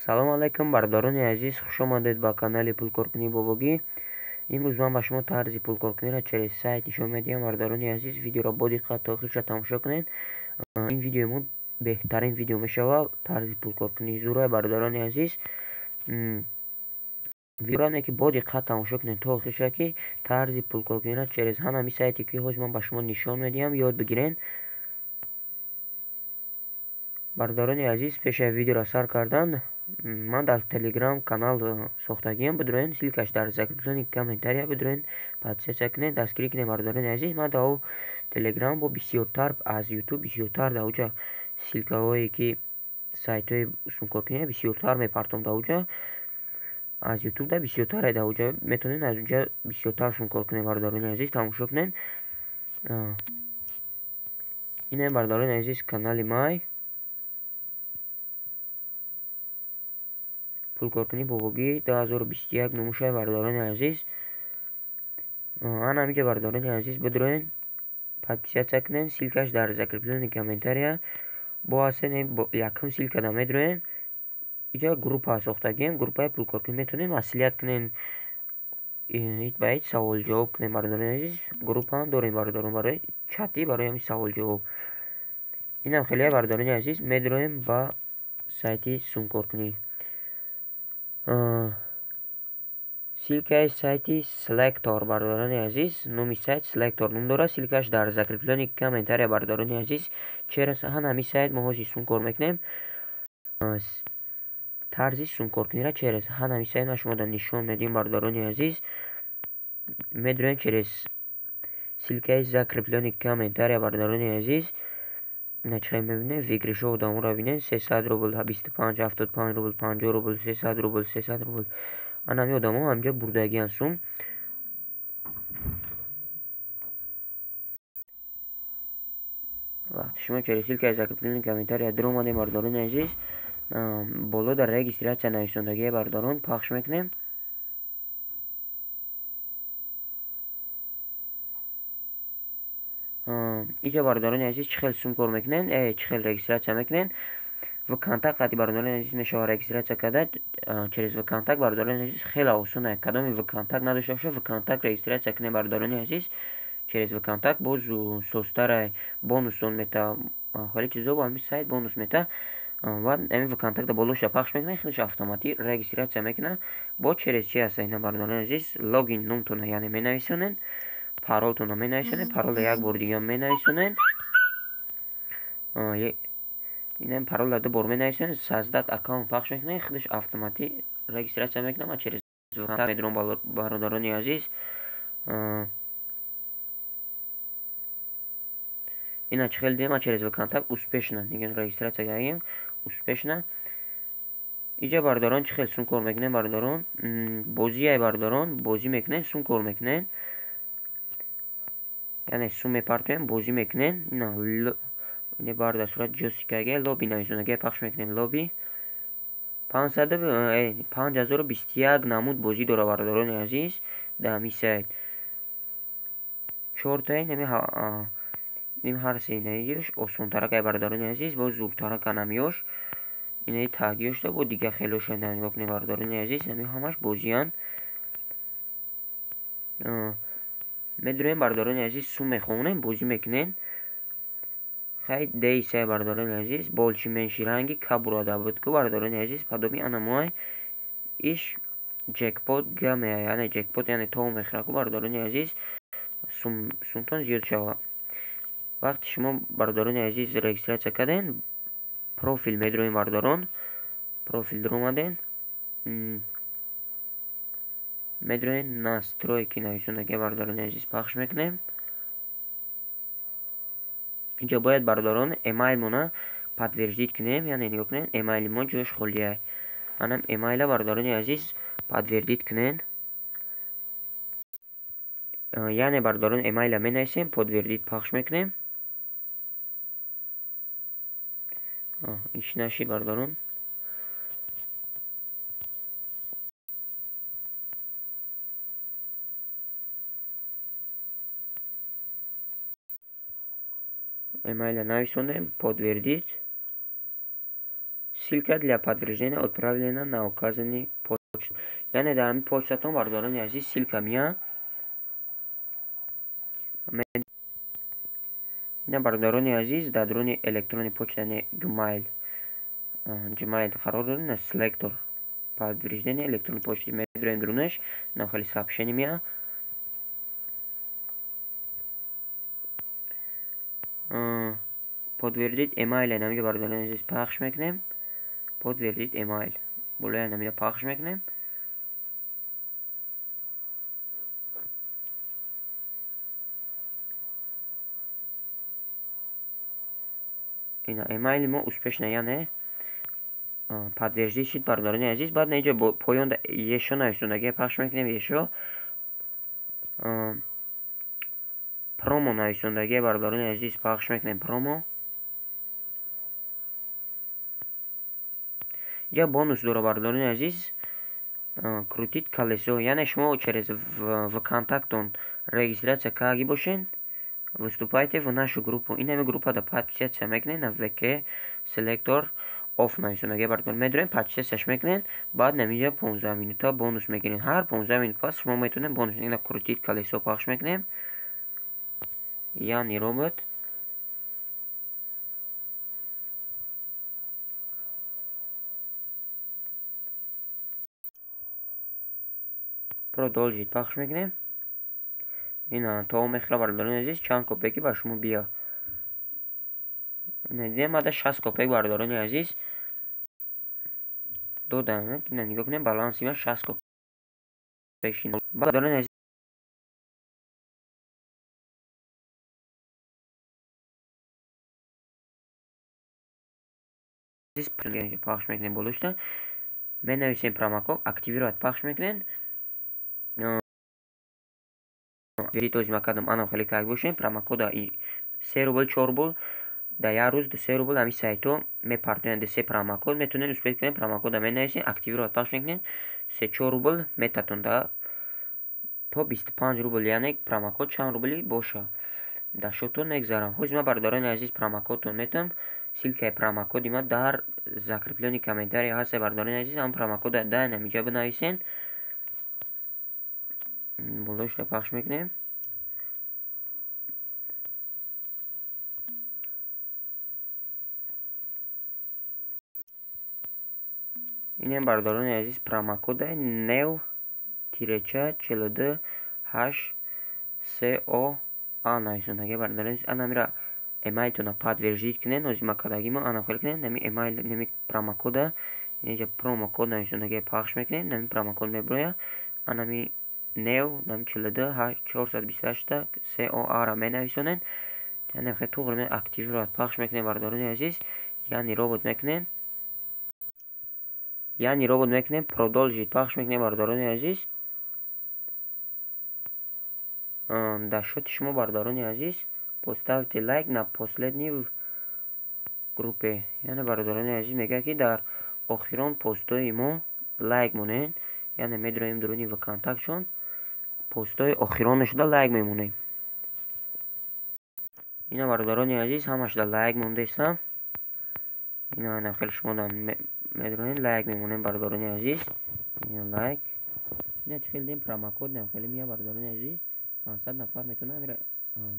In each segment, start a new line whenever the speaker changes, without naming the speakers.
Салом алайкум, бародарони азиз, хуш омадед ба канали Пулкоркунии Бобогӣ. Имрӯз ман ба шумо тарзи пулкоркуниро через сайт нишон медиҳам. Бародарони азиз, видеоро бо диққат то охирша тамошо кунед. Ин видеои мо беҳтарин видео мешавад, тарзи пулкоркунии зура. Бародарони азиз, видеоро не ки бо диққат тамошо кунед то охирша, ки тарзи пулкоркуниро через ҳамин сайте ки ҳозир ман ба шумо нишон медиҳам ёд бигиред. Бародарони азиз, пешаи видеоро сар кардан ман дар Телеграм канал сохтагиам, бидурен, ссылкаш дар закреплённый комментария, бидурен, подписаться кунед, дастгирӣ кунед. Бародарони азиз, ман дар Телеграм бо бисёртар аз Ютуб бисёртар дар уҷа ссылкаҳое ки сайтҳои сумкоркунӣ бисёртар мепартом. Дар уҷа аз Ютуб да бисёртаре, дар уҷа метавонед аз уҷа бисёртар сумкор кунед. Бародарони азиз, тамошо кунед. Инам, бародарони азиз, канали май Пулкоркунӣ Бобогӣ 2021 номушай. Бародарони азиз, ана ҳаминҷа, бародарони азиз, бидуроен, подписаться кунед, ссылкаш дар закреплённый комментария бо ҳастен. Якум ссылкада медуроен, иҷа группа сохтагием, группаи пулкоркунӣ, метавонед маслиҳат кунед, ҳеҷ ба ҳеҷ савол ҷавоб кунед. Бародарони азиз, группаам дорем, бародарон, барои чати, барои ҳамин савол ҷавоб. Инам хеле, бародарони азиз, медуроем ба сайти сумкоркунӣ. Ссылкаи сайти Селектор, бародарони азиз, номи сайт Селектор ном дорад, ссылкаш дар закреплённый комментария. Бародарони азиз, через ҳамин сайт мо ҳозир сумкор мекунем. Тарзи сумкоркуниро через ҳамин сайт ман шумода нишон медиҳам. Бародарони азиз, медуроем через ссылкаи закреплённый комментария. Бародарони азиз, чӣ мебинем? Выигрышҳо одаморо бинем: 300 рубл, 25, 75 рубл, 50 рубл, 300 рубл, 300 рубл. Ана ҳамин одамо ҳаминҷа бурдагиан сум. Вақте шумо через ссылкаи закреплённый комментария дуромадем, бародарони азиз, боло дар регистрация нависондагие, бародарон, пахш мекунем. Иҷа, бародарони азиз, чӣ хел сум кор мекунед, чӣ хел регистрация мекунед? ВКонтакт қати, бародарони азиз, мешавад регистрация карда через ВКонтакт. Бародарони азиз, хеле осон. Кадоме ВКонтакт надошта бошад, ВКонтакт регистрация кунед, бародарони азиз, через ВКонтакт боз созтара, бонусон мета, хеле чизо бо ҳамин сайт бонус мета. Ва ҳамин ВКонтакта болоша пахш мекунед, хелеш автоматӣ регистрация мекунад. Бо через чи ҳаста ина, бародарони азиз? Логин номтона, яъне менависонед, паролтонро менависонед, паролро як бор дига менависонед, инам паролро ду бор менависонед, создать аккаунт пахш мекунед, худаш автоматӣ регистрация мекунад. Ман через ВКонтакт медурам, бародарони азиз. Ина чӣ хел дидем, ман через ВКонтакт успешно дигар регистрация кардем, успешно. Иҷа, бародарон, чӣ хел сум кор мекунем? Бародарон, бозиай, бародарон, бозӣ мекунед, сум кор мекунед, яъне сум мепартоем, бозӣ мекунед. Ина бар дар сурати ҷойстикаге лобби нависондагие пахш мекунем. Лобби 5021 намуд бозӣ дорад, бародарони азиз, дар ҳамин сайт. Чортаи ними ҳар сеинаиёш осонтаракай, бародарони азиз, боз зуртаракан ҳамиёш, инаи тагиёшда бо дига хелоша нигоҳ кунед, бародарони азиз, ҳамин ҳамаш бозианд. Медуроем, бародарони азиз, сум мехонем, бозӣ мекунем. Хай дейсай, бародарони азиз, больше меньше ранги кабурада буд ку, бародарони азиз, подобный анамоай. Иш ҷекпот гамеа, яъне ҷекпот, яъне то мехӯра ку, бародарони азиз, сумтон зиёд шава. Вақте шумо, бародарони азиз, регистрация кардем, профил медуроем, бародарон, профил дуромадем, медуроем, настройки нависондагия, бародарони азиз, пахш мекунем. Инҷо бояд, бародарон, эмайлмона подтвердить кунем, яъне нигоҳ кунед, эмайли мо ҷояш холия. Анам эмайла, бародарони азиз, подтвердить кунед. Яъне, бародарон, эмайла менависем, подтвердить пахш мекунем. Иш нашид, бародарон. Эмайла нависондем, подтвердить. Ссылка для подтверждения отправлена на указанный почту. Яъне дар ҳамин почтатон, бародарони азиз, ссылка меяд. Ина, бародарони азиз, дар дуруни электронный почта, яъне Gmail қарор дорем. На селектор подтверждение электронной почты медуроем дурунаш, нам хеле сообщение меяд. Подтвердить email намиҷа, бародарони азиз, пахш мекунем. Подтвердить email болоя намиҷа пахш мекунем. Ина эмайли мо успешно, яъне подтвердить шид, бародарони азиз. Баъд наиҷа поёнда ещё нависондагия пахш мекунем. Ещё промо нависондагия, бародарони азиз, пахш мекунем. Промо я бонус дора, бародарони азиз. Крутить колесо, яъне шумо через ВКонтактон регистрация кардаги бошед, вступайте в нашу группу. Инами группада подписаться мекунед. На ВК селектор оф нависондагия, бародарон, медурем, подписаться мекунед. Баъд намиҷа 15 минута бонус мегиред. Ҳар 15 минут пас шумо метавонед бонус. Ина крутить колесо пахш мекунем. Я не робот. Продолжить пахш мекунем. Ина то мехӯра, бародарони азиз, чанд копейки ба шумо бия. Дидем, ада 60 копейк, бародарони азиз, додам. Ина нигоҳ кунем, баланси ман 60 копейк. Бародарони азиз, пахш мекунем. Болошта менависем промокод, активировать пахш мекунем. Тозима кардам, анам хеле как бошем, промокода 3 рубл, 4 рубл дар як рӯз, 3 рубл ҳамин сайтҳо мепартоянд. Се промокод метавонед успеть кунед. Промокода менависем, активировать пахш мекунед, 3-4 рубл метатон да то 25 рубл, яъне промокод чанд рубли боша, дар шотон мегзарам. Ҳозир ман, бародарони азиз, промокодтон метавам. Ссылкаи промокоди ман дар закреплённый комментарий ҳаст, бародарони азиз. Ҳам промокода дар намиҷа бинависен. Болошта пахш мекунем. Инем, бародарони азиз, промокода нев тиреча 42 ҳашт с о а нависондаги, бародарони азиз. Анамира эмайлтона подтвердить кунед. Нозима кардагимо ана хел кунед. Нами эмайл, нами промокода, инҷа промокод нависондаги пахш мекунед. Нами промокод меброяд. Анами нев нами 42 ҳашт 428 с о а ра менависонед. Яъне хел туғри активировать пахш мекунед, бародарони азиз. Яъне робот мекунед, яъне робот мекунем, продолжить пахш мекунем, бародарони азиз. Дар шоти шумо, бародарони азиз, поставьте лайк на последний в группе. Яъне, бародарони азиз, мегӯяд, ки дар охирон постҳои мо лайк монед. Яъне медуроем дуруни ВКонтактшон, постҳои охиронашуда лайк мемонем. Ина, бародарони азиз, ҳамашда лайк мондаистам. Ина хеле шумо медуроем, лайк мемонем, бародарони азиз. Ина лайк, ина чӣ хел дем, промокод нам хеле мия, бародарони азиз. 500 нафар метавонанд амира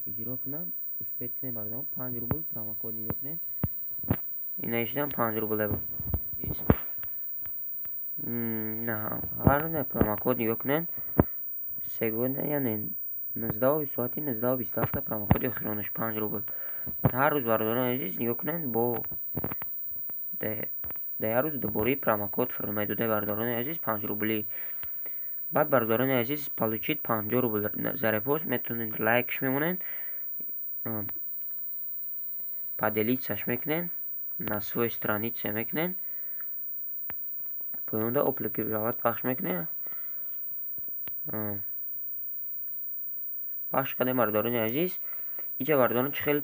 иҷро кунанд. Успеть кунем, бародарон. 5 рубл промокод, нигоҳ кунед. Ина ишдам 5 рубл, азиз. Ҳар промокод нигоҳ кунед. Сегодня, яъне 19, соати 19:27 промокоди охиронаш 5 рубл ҳар рӯз, бародарони азиз. Нигоҳ кунед, бо дар як рӯз дубораи промокод фиромедода, бародарони азиз, 5 рубли. Баъд, бародарони азиз, получить 50 рубл за репост. Метавонед лайкш мемонед, поделиться мекунед, на свой странице мекунед, поёнда опубликовать пахш мекунед. Пахш кардем, бародарони азиз. Иҷа, бародарон, чӣ хел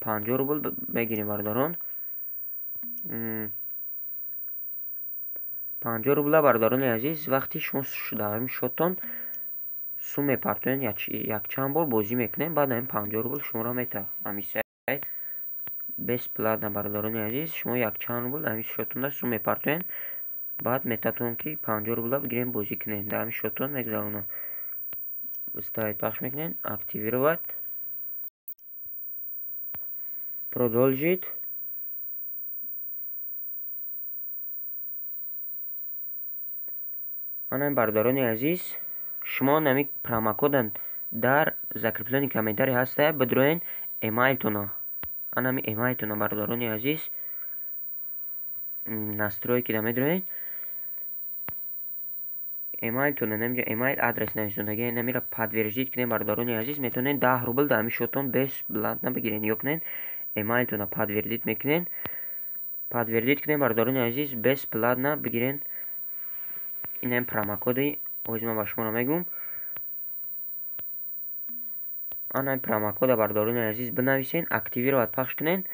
50 рубл мегирем, бародарон? 50 рубла, бародарони азиз, вақти шумо дар ҳамин шотон сум мепартоед, якчанд бор бозӣ мекунед, баъд ҳамин 50 рубл шуморо метавад ҳамин сайт. Бесплатно, бародарони азиз, шумо якчанд рубл ҳамин счётонда сум мепартоед, баъд метатон ки 50 рубла бигирем, бозӣ кунед. Дар ҳамин счётон мегузаронад. Ставить пахш мекунед, активировать, продолжить. Ана, бародарони азиз, шумо нами промокодан дар закреплённый комментарий ҳаста, бидроен эмайлтона. Анами эмайлтона, бародарони азиз, настройки да медроен эмайлтона, намиҷа эмайл адрес нависондаги, намира подтвердить кунед, бародарони азиз, метавонед 10 рубл дар ҳамин счётон бесплатно бигиред. Ё кунед, эмайлтона подтвердить мекунед, подтвердить кунед, бародарони азиз, бесплатно бигиред. Инам промокоди ҳозир ман ба шуморо мегӯм. Ана, промокода, бародарони азиз, бинависен, активировать пахш кунед,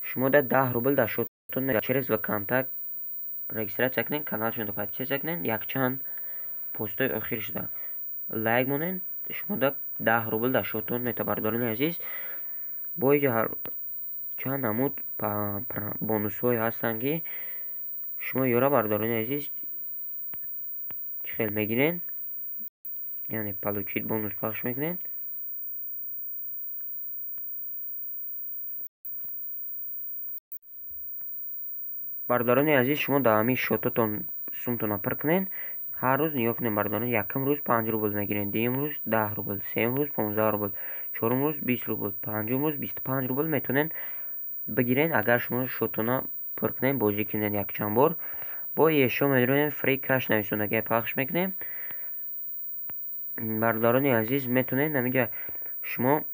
шумо да 10 рубл дар счётон. Через ВКонтакт регистрация кунед, каналшонро подписаться кунед, якчанд постои охир шуда лайк монед, шумо да 10 рубл дар счётон мета, бародарони азиз. Бо иҷа чанд намуд бонусҳое ҳастанд, ки шумо ёра, бародарони азиз, чӣ хел мегиред, яъне получить бонус пахш мекунед. Бародарони азиз, шумо дар ҳамин счётотон сумтона пур кунед, ҳар рӯз нигоҳ кунед, бародарон: якум рӯз 5 рубл мегиред, дуюм рӯз 10 рубл, сеюм рӯз 15 рубл, чорум рӯз 20 рубл, панҷум рӯз 25 рубл метавонед бигиред, агар шумо счётона пур кунед, бозӣ кунед якчанд бор. Бо ещё медонем, free cash нависондагия пахш мекунем, бародарони азиз. Метавонед ҳаминҷа шумо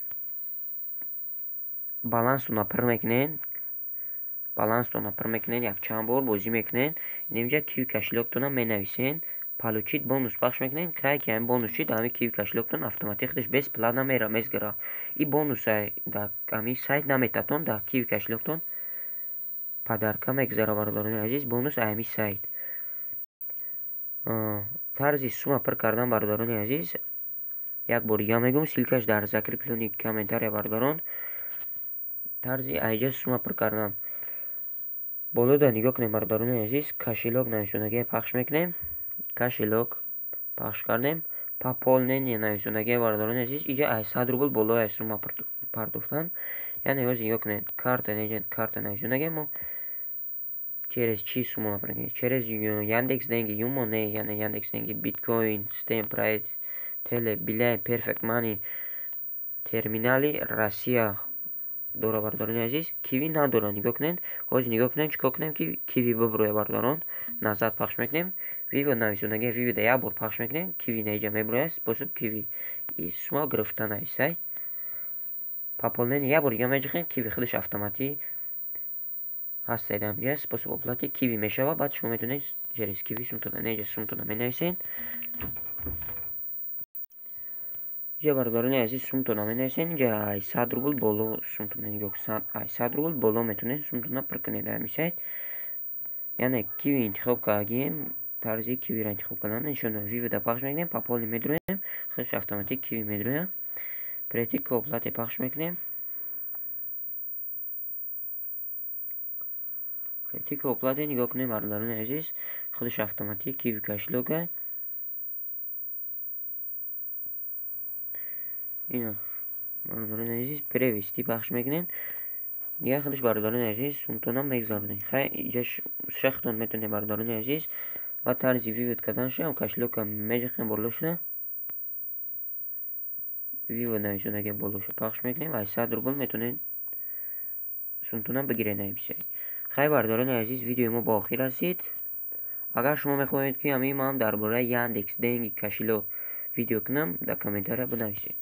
баланстона пур мекунед, баланстона пур мекунед, якчанд бор бозӣ мекунед, инҷа киви кошелёктона менависед, получить бонус пахш мекунед. Кай ки ҳамин бонус шид, ҳамин киви кошелёктон автоматик худаш бесплатно мера мезгира. И бонуса дар ҳамин сайт наметатон, дар киви кошелёктон подарка мегузара, бародарони азиз, бонус ҳамин сайт. Тарзи сума пур кардан, бародарони азиз, як бор дига мегӯм, ссылкаш дар закреплённый комментария, бародарон. Тарзи айҷа сума пур кардан: болода нигоҳ кунед, бародарони азиз, кошелёк нависондагия пахш мекунем. Кошелёк пахш кардем, пополнение нависондагия, бародарони азиз. Иҷа ай 100 рубл болоя сума пардохтан. Яъне ҳозир нигоҳ кунед, карта, карта нависондагия. Мо через чӣ сума пур, через Яндекс Деньги, Юмо не, яъне Яндекс Деньги, биткоин, стем, прайд, теле, Билайн, Перфект Мани, терминали Россия дора, бародарони азиз, Киви надора. Нигоҳ кунед, ҳозир нигоҳ кунед, чӣ кор кунем, ки Киви бибурӯя, бародарон? Назад пахш мекунем, вывод нависондагия, вывода як бор пахш мекунем, Киви наиҷа мебурояд, способ Киви и сума гирифта нависай. Пополнение як бор дига меҷихем, Киви худаш автоматӣ ҳастед, ҳамҷа способ оплаты Киви мешава. Баъд шумо метавонед через Киви сумтона, неҷа сумтона менависед. Инҷа, бародарони азиз, сумтона менависед, инҷа ай 100 рубл боло сумтона, нигоҳ, ай 100 рубл боло метавонед сумтона пур кунед ҳамин сайт. Яъне Киви интихоб кардагием, тарзи Кивиро интихоб кардан нишон. Вывода пахш мекунем, пополнить медроем, худаш автоматик Киви медрояд. Перейти к оплате пахш мекунем. Перейти к оплате, нигоҳ кунем, бародарони азиз, худаш автоматик Киви кошелёка. Ина, бародарони азиз, перевести пахш мекунем. Дигар худаш, бародарони азиз, сумтона мегузаронед. Хай, иҷа шахтон метавонед, бародарони азиз. Ва тарзи вывод карданашам, кошелёка меҷихем боло шуда, вывод нависондагия болоша пахш мекунем, ай 100 рубл метавонед сумтона бигиред нависед. Хай, бародарони азиз, видеои мо ба охир расид. Агар шумо мехоҳед, ки ҳамин ман дар бораи Яндекс Деньги кошелёк видео кунам, дар комментария бинависед.